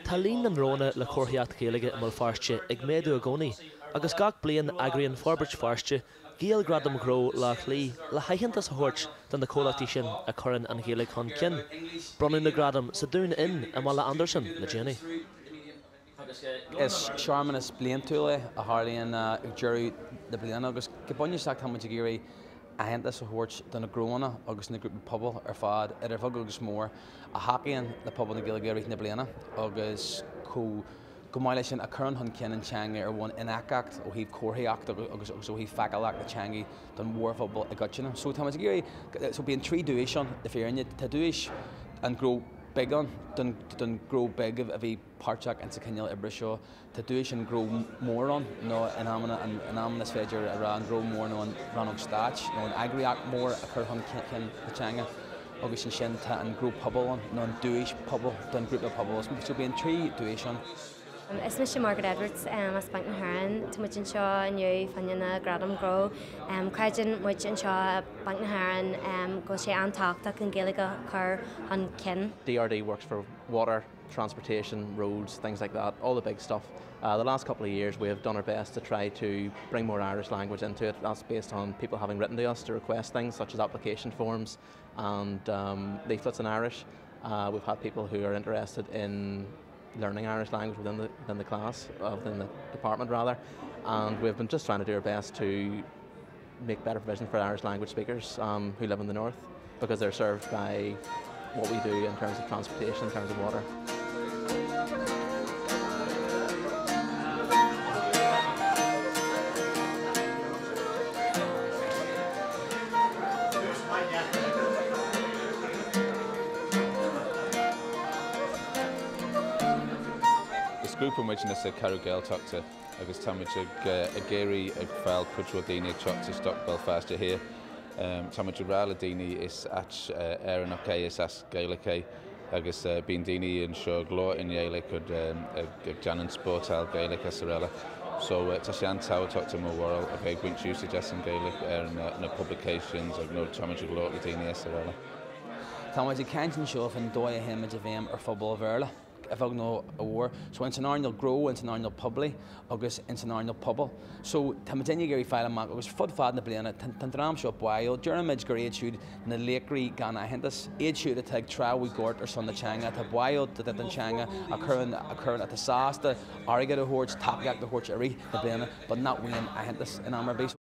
Tá líon na ngnónna le comharthaíocht Ghaeilge i mBéal Feirste ag méadú i gcónaí agus gach bliain eagraíonn Forbairt Feirste Gaelghradaim Ghnó Loch Lao le haitheantas a thabhairt do na comhlachtaí sin a chuireann an Ghaeilge chun cinn. Bronnadh na gradaim sa Dún Inn i mBaile Andarsan le déanaí. Is searmanas bliantúil é a tharlaíonn ag deireadh na bliana agus go bunúsach tá muid ag iarraidh aitheantas a thabhairt do na gnóanna agus na grúpaí pobail ar fad, idir bheag agus mhór, a thacaíonn le pobal na Gaeilge i rith na bliana agus chomh maith leis sin a chuireann chun cinn an teanga ar bhonn infheictheacht ó thaobh comharthaíocht agus ó thaobh feiceálacht na teanga don mhórphobal i gcoitinne. So tá muid ag iarraidh, so bíonn 3 duais ann le fírinne. Tá duais an gnó beag ann don don gnó beag a bhí páirteach insa cineál oibre seo. Tá duais an gnó mór ann nó in amanna in amanna is féidir a rá an gnó mór nó an rannóg stáit nó an eagraíocht mór a chur chun cinn na teanga agus ansin tá an gnó pobail ann nó an duais pobail don grúpa pobail. So bíonn 3 duais ann. Is mise Margaret Edwards as Banc na hÉireann. Tá muid anseo inniu fá choinne na Gradam Gnó. Creideann muid anseo i Banc na hÉireann go bhfuil sé an-tábhachtach an Ghaeilge a chur chun cinn. DRD works for water, transportation, roads, things like that, all the big stuff. Uh, the last couple of years we have done our best to try to bring more Irish language into it. That's based on people having written to us to request things such as application forms and um, leaflets in Irish. Uh, we've had people who are interested in learning Irish language within the, within the class, uh, within the department rather, and we've been just trying to do our best to make better provision for Irish language speakers um, who live in the north because they're served by what we do in terms of transportation, in terms of water. Is grúpa muidne sa Cheathrú Gaeltachta agus táimid ag ag iarraidh ag fáil cuid mhór daoine ag teacht isteach Béal Feirste Thiar. Táimid ag rá le daoine is áit Éireannach é, is áit Gaelach é agus bíonn daoine anseo ag labhairt i nGaeilge ag ag déanamh spórtáil Gaelach is araile. So tá sé an-tábhachtach i mo bharúil a bheith ag baint úsáid as an Ghaeilge ar na na publications ag nó táimid ag labhairt le daoine is araile. Táimid ag caint anseo faoin dóigh a théimid i bhfeidhm ar phobal Bhéarla. a bheag nó a mhór. So ins an earnáil gnó, ins an earnáil poiblí agus ins an earnáil pobail. So tá muidinne ag iarraidh fáil amach agus fud fad na bliana tá an dream seo báúil. Deirimid gur iad siúd na laochraí gan aitheantas, iad siúd atá ag treabhadh goirt ar son na teanga, atá báúil don teanga, a chuireann, a chuireann, atá sásta airgead a thabhairt, tacaíocht a thabhairt i rith na bliana but nach bhfaigheann aitheantas in am ar bith.